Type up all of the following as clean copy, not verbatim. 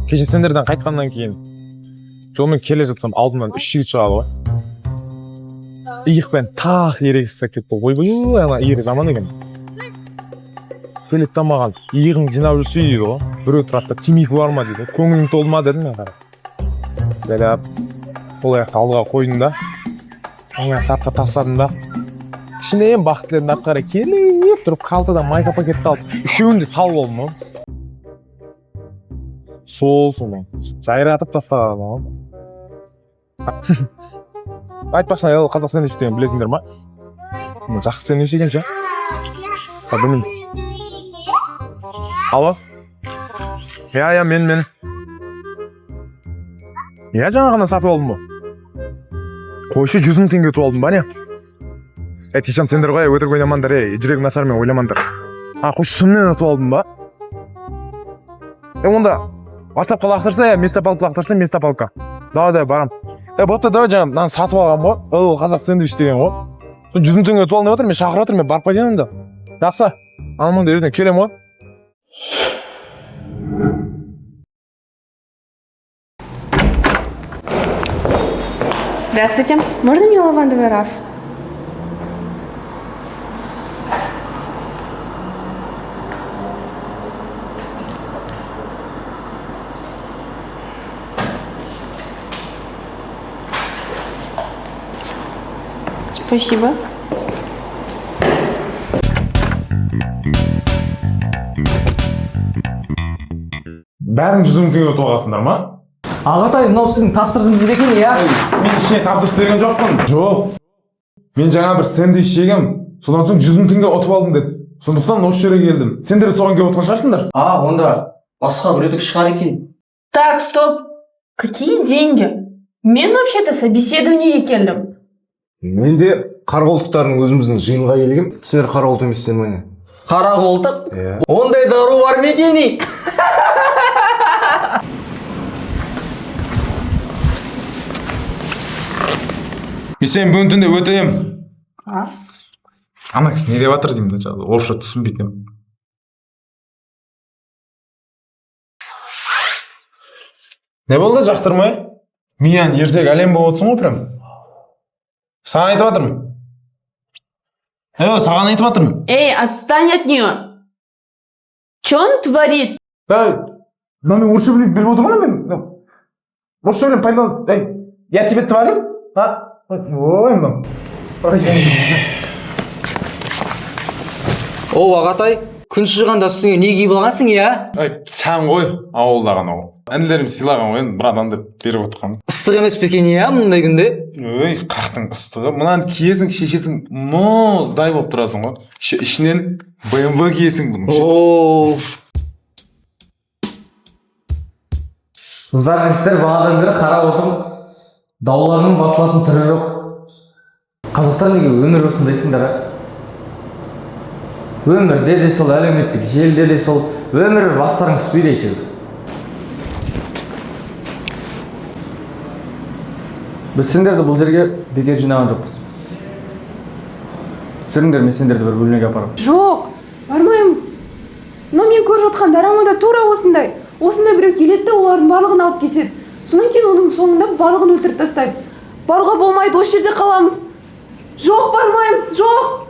Кеше сендерден қайтқаннан кейін жолмен келе жатсам, алдымнан үш жігіт шығады ғой, иықпен тақ ерегісіп кетті. Ойбай, ана иығы жаман екен. Келеді да маған: «Иығың жинап жүрсей», — дейді ғой. Біреу тұрады да: «Темекі бар ма?» — дейді. «Көңілің толды ма?» — дедім мен. Қарап, жайлап сол аяқты алдыға қойдым да, оң аяқты артқа тастадым да, ішімнен бақыт тіледім. Артқа қарай келіп тұрып, қалтадан майка пакетті алып, үшеуін де салып алдым ғой. Сол соны жайратып тастаған ғой. Айтпақшы, ол қазақ сэндвич деген білесіңдер ма? Жақсы сэндвич екен ше. А, білмеймін. Алло, иә, мен, иә, жаңа ғана сатып алдым ғой. Қойшы, 100 000 теңге ұтып алдым ба, не? Ей, Тишан, сендер ғой, өтірік ойнамаңдар. Ей, жүрегім нашар, мен ойламаңдар. А, қойшы, шынымен ұтып алдым ба? Е, онда ватсапқа лақтырса, иә, место палка лақтырса, место палка. Давай, давай, барам. Е, болыпты, давай. Жаңа мынаны сатып алғанмын ғой, ол қазақ сэндвич деген ғой. Сол 100 000 теңге ұтып алдым деп жатыр, мен шақырып жатыр, мен барып қайтайын енді. Жақсы, алмаңдар, ертең келемін ғой. Здравствуйте. Можно мне лавандовый раф? Спасибо. Бәрің 100 000 теңге ұтып алғансыңдар ма? Ағатай, мынау сіздің тапсырысыңыз екен, иә? Мен ішіне тапсырыс берген жоқпын. Жоқ, мен жаңа бір сэндвич жегем, содан соң 100 000 теңге ұтып алдым деді, сондықтан осы жерге келдім. Сендер де соған келіп отырған шығарсыңдар. А, онда басқа біреудікі шығар екен. Так, стоп. Какие деньги? Мен вообще-то собеседование келдім. Мен де қарақолтықтардың өзіміздің жиынға келгем. Сендер қарақолтық емессіңдер ма, не? Қара қолтық? Иә. Ондай дару бар ма екен, ей? Мен сені бүгін түнде өтемін. Ана кісі не деп жатыр деймін да, жаңағы орысша түсінбейтін. Не болды, жақтырмай? Миян, ертек әлем болып отырсың ғой прям. Саған айтып жатырмын. Е, саған айтып жатырмын. Эй, отстань от нее. Че он творит? Ей, мына мен орысша біліп біліп отырмын ғой мен. Орысша біліп пайдалан. Ей, я тебе творил? А? Ой, мынау. О, ағатай, күн шыжғанда үстіңе не киіп алғансың, иә? Ей, сән ғой, ауылдағы анау. Інілерім сыйлаған ғой енді, бір адам деп беріп отқан. Ыстық емес пе екен, иә, мұндай күнде? Ой, қақтың ыстығы. Мынаны киесің, шешесің, мұздай болып тұрасың ғой. Ішінен BMW киесің бұның. Ше. О. Қыздар, жігіттер, бағанадан бері қарап отырмын, дауларының басылатын түрі жоқ. Қазақтар неге өмір осындайсыңдар, а? Өмірде де сол, әлеуметтік желіде де сол, өмір бастарың түспейді әйтеуір. Біз сендерді бұл жерге бекер жинаған жоқпыз. Жүріңдер, мен сендерді бір бөлмеге апарамын. Жоқ, бармаймыз. Но мен көріп жатқан дорамада тура осындай. Осындай біреу келеді де, олардың барлығын алып кетеді. Содан кейін оның соңында барлығын өлтіріп тастайды. Баруға болмайды, осы жерде қаламыз. Жоқ, бармаймыз, жоқ.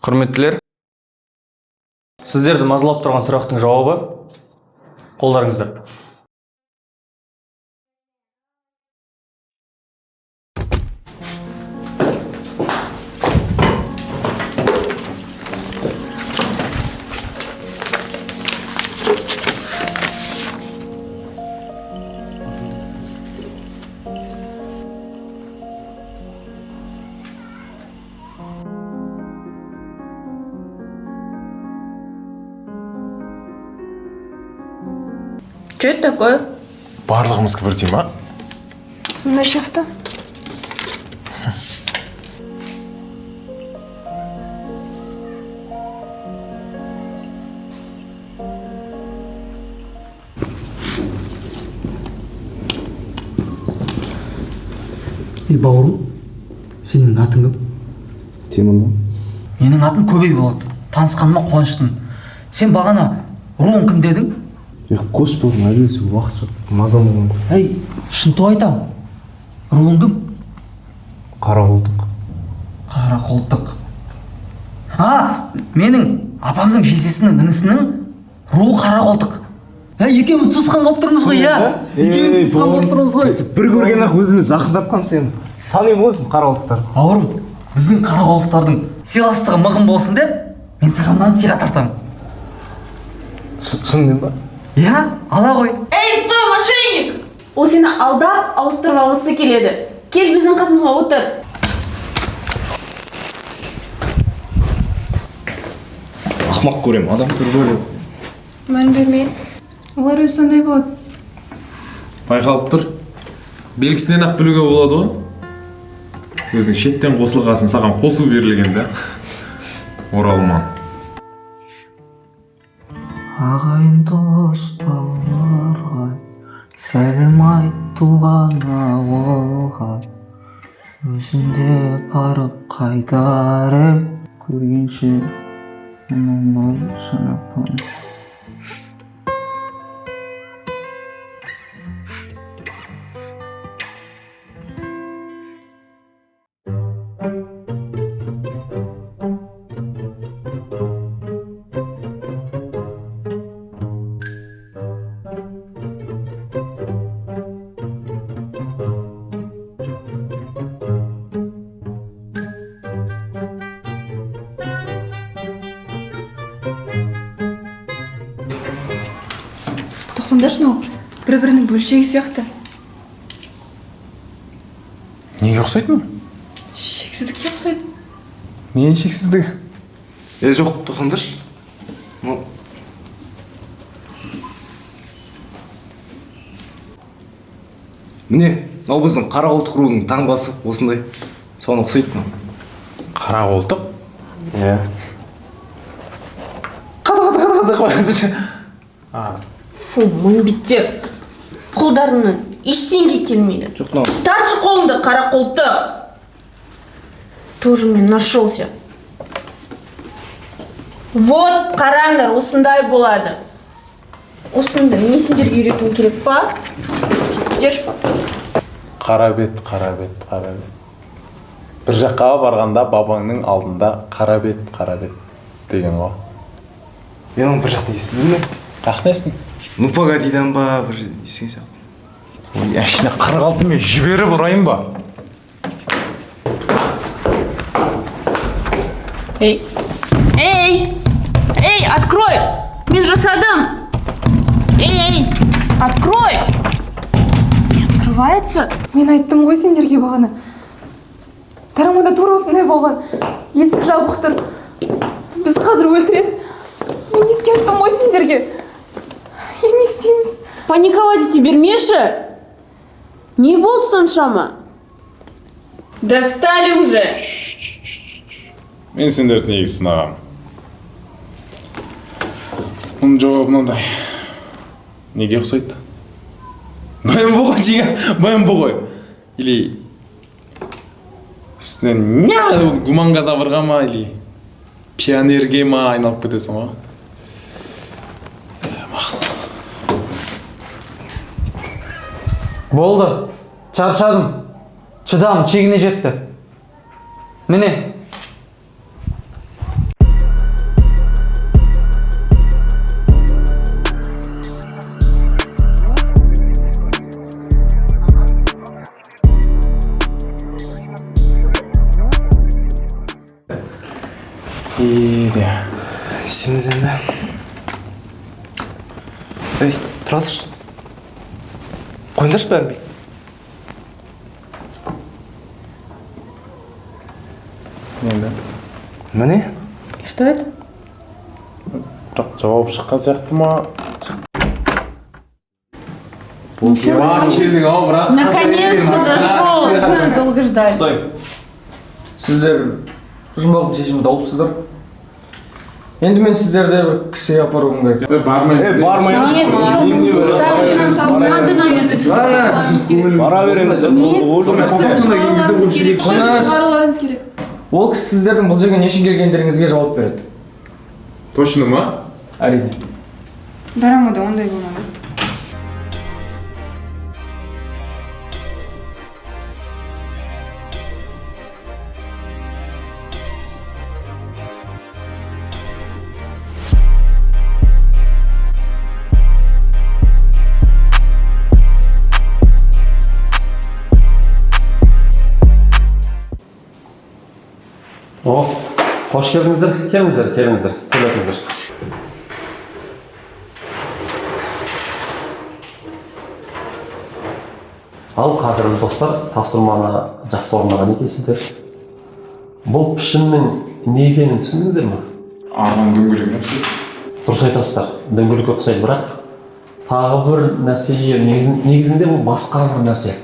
Құрметтілер, сіздерді мазалап тұрған сұрақтың жауабы қолдарыңызда. Что это такое? Барлығымыздікі бірдей ма? Сондай сияқты. Ей, бауырым, сенің атың кім? Темірлан. Менің атым Көбей болады. Танысқаныма қуаныштымын. Сен бағана руың кім дедің? Е, қош, бауырым, әзілдесуге уақыт жоқ, мазам болған ғой. Ей, шынту айтам, руың кім? Қара қолтық. Қара қолтық. А, менің апамның жездесінің інісінің руы қара қолтық. Ей, екеуміз туысқан болып тұрмыз ғой, иә? Екеуміз туысқан болып тұрмыз ғой. Бір көрген ақ өзіме жақындап қалдым, сені танимын ғой сен, қара қолтықтарды. Бауырым, біздің қара қолтықтардың сыйластығы мығым болсын деп мен саған мынаны сыйға тартамын. Шынымен ба? Иә, ала ғой. Эй, стой, мошенник! Ол сені алдап, ауыстырып алғысы келеді. Кел, біздің қасымызға отыр. Ақымақ көремін, адам көріп. Мән берме. Олар өзі сондай болады. Байқалып тұр, белгісінен ақ білуге болады ғой. Өзің шеттен қосылғасын, саған қосу берілген да, оралман. Ағайын, дос, бауырға сәлем айт, туған ауылға. Өзің де барып қайтар ем. Көргенше аман бол, жанапам. Тоқтаңдаршы, мынау бір бірінің бөлшегі сияқты. Неге ұқсайды мынау? Шексіздікке ұқсайды. Ненің шексіздігі? Е, жоқ, тоқтаңдаршы. Ну, міне, мынау біздің қара қолтық руының таңбасы осындай, соған ұқсайды мынау. Қара қолтық? Иә. Қады, қады, қады, қады, қойсайшы. Фу, мінбеттер. Қолдарынан ештеңе келмейді. Жоқ, мынау Тартшы қолыңды, қара қолтық. Тоже мне нашелся. Вот, қараңдар, осындай болады. Осындай мен сендерге үйретуім керек па? Держ. Қара бет, қара бет, қара бет. Бір жаққа барғанда бабаңның алдында қара бет, қара бет деген ғой. Мен оны бір жақтан естідім ме? Қаяқтан естің? Ну погодидан ба, бір естіген сияқты. Ой, әшіне 46 мен жіберіп ұрайын ба? Эй! Эй! Эй, открой! Мен жасадым! Эй, эй! Открой! Не открывается? Мен айттым ғой сендерге бағана. Тарамада тура осындай болған. Есік жабық тұр. Біз қазір өлтіреді. Мен ескерттім ғой сендерге. Енді не істейміз? Паниковать ете бермеші. Не болды соншама? Достали уже! Мен сендерді негізі сынағанмын. Мұның жауабы мынандай. Неге ұқсайды? БМВ ғой, жига, БМВ ғой. Или үстінен ня гумангазаврға ма, или пионерге ма айналып кетесің ғой. Мақұл. Болды, шаршадым, шыдамым шегіне жетті, міне. Иде. Істейміз енді. Ей, тұра тұршы, қойыңдаршы бәрін бүйтіп. Енді Міне. Что это? Жоқ, жауап шыққан сияқты ма? Ну, Келдің ау, брат. Наконец-то дошел! Долго ждали. Стой! Сіздер жұмбақтың шешімін тауыпсыздар. Енді мен сіздерді бір кісіге апаруым керек. Бармаймыз. Бармаймыз. Нет, еще мы устали, надо нам это все. Бара береміз. Шығаруларыңыз керек, шығаруларыңыз керек. Ол кісі сіздердің бұл жерге не үшін келгендеріңізге жауап береді. Точно ма? Әрине. Дорамада ондай болмады. О, қош келдіңіздер. Келіңіздер, келіңіздер, келіңіздер. Ал, қадірлі достар, тапсырманы жақсы орындаған екенсіздер. Бұл пішіннің не екенін түсіндіңіздер ме? Арман дөңгелек нәрсе. Дұрыс айтасыздар, дөңгелекке ұқсайды, бірақ тағы бір нәрсеге негізінде бұл басқа бір нәрсе.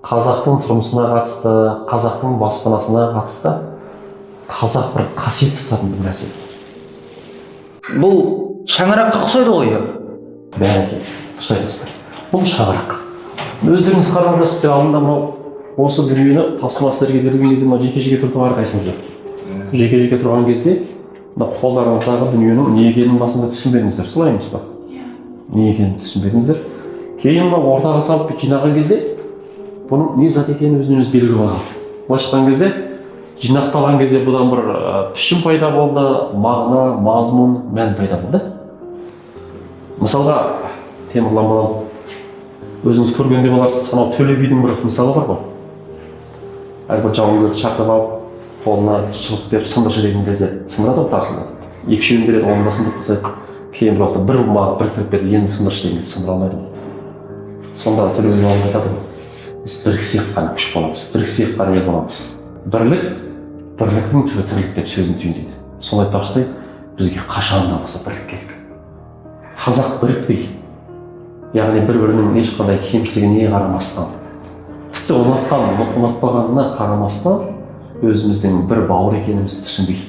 Қазақтың тұрмысына қатысты, қазақтың баспанасына қатысты, қазақ бір қасиет тұтатын бір нәрсе. Бұл шаңыраққа ұқсайды ғой, иә? Бәрекелді, дұрыс айтасыздар. Бұл шаңырақ. Өздеріңіз қараңыздар, сіздер алдында мынау осы дүниені тапсырма сіздерге берілген кезде мынау жеке-жеке тұрды ғой әрқайсыңыздар. Жеке-жеке тұрған кезде мына қолдарыңыздағы дүниенің не екенін басында түсінбедіңіздер, солай емес па? Не екенін түсінбедіңіздер. Кейін мына ортаға салып жинаған кезде бұның не зат екені өзінен өзі белгілі бола қалды. Былайша айтқан кезде, жинақталған кезде бұдан бір пішін пайда болды, мағына, мазмұн, мән пайда болды. Мысалға, Темірлан балам, өзіңіз көргенде боларсыз, анау Төле бидің бір мысалы бар ғой. Әлгі жауынгерді шақырып алып, қолына шыбық беріп сындыршы деген кезде сындырады ғой тарсылдап. Екі үшеуін береді, оны да сындырып тастайды. Кейін бір уақытта бір маған біріктіріп беріп, енді сындыршы дегенде сындыра алмайды ғой. Сонда Төле би балам айтады ғой, біз біріксек қана күш боламыз, біріксек қана ел боламыз. Бірлік, бірліктің түбі тірлік деп сөзін түйіндейді. Солай айтпақшыдай, бізге қашан да болса бірлік керек. Қазақ бірікпей, яғни бір-бірінің ешқандай кемшілігіне қарамастан, тіпті ұнатқан, ұнатпағанына қарамастан, өзіміздің бір бауыр екенімізді түсінбей,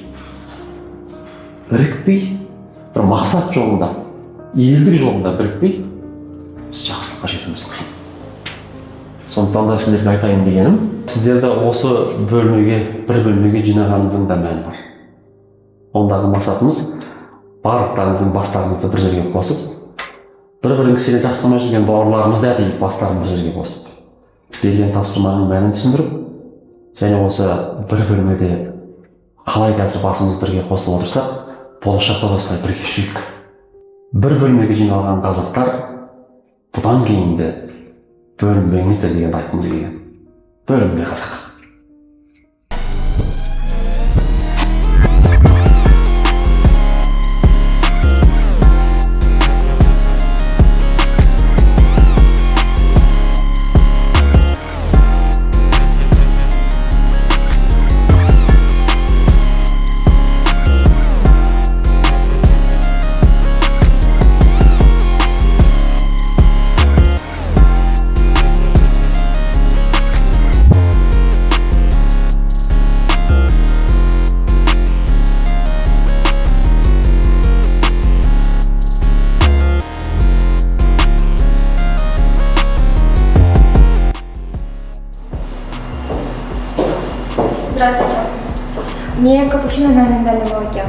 бірікпей, бір мақсат жолында, елдік жолында бірікпей, біз жақсылыққа жетуіміз қиын. Сондықтан да сіздерге айтайын дегенім, сіздерді осы бөлмеге, бір бөлмеге жинағанымыздың да мәні бар. Ондағы мақсатымыз барлықтарыңыздың бастарыңызды бір жерге қосып, бір-бірін кішкене жақтырмай жүрген бауырларымызды әдейі бастарын бір жерге қосып, берген тапсырманың мәнін түсіндіріп, және осы бір бөлмеде қалай қазір басымыз бірге қосылып отырсақ, болашақта да осылай бірге жүрейік. Бір бөлмеге жиналған қазақтар бұдан кейін де бөлінбеңіздер дегенді айтқымыз келген. Бөлінбе, қазақ. Здравствуйте. Мне капучино на миндальном молоке.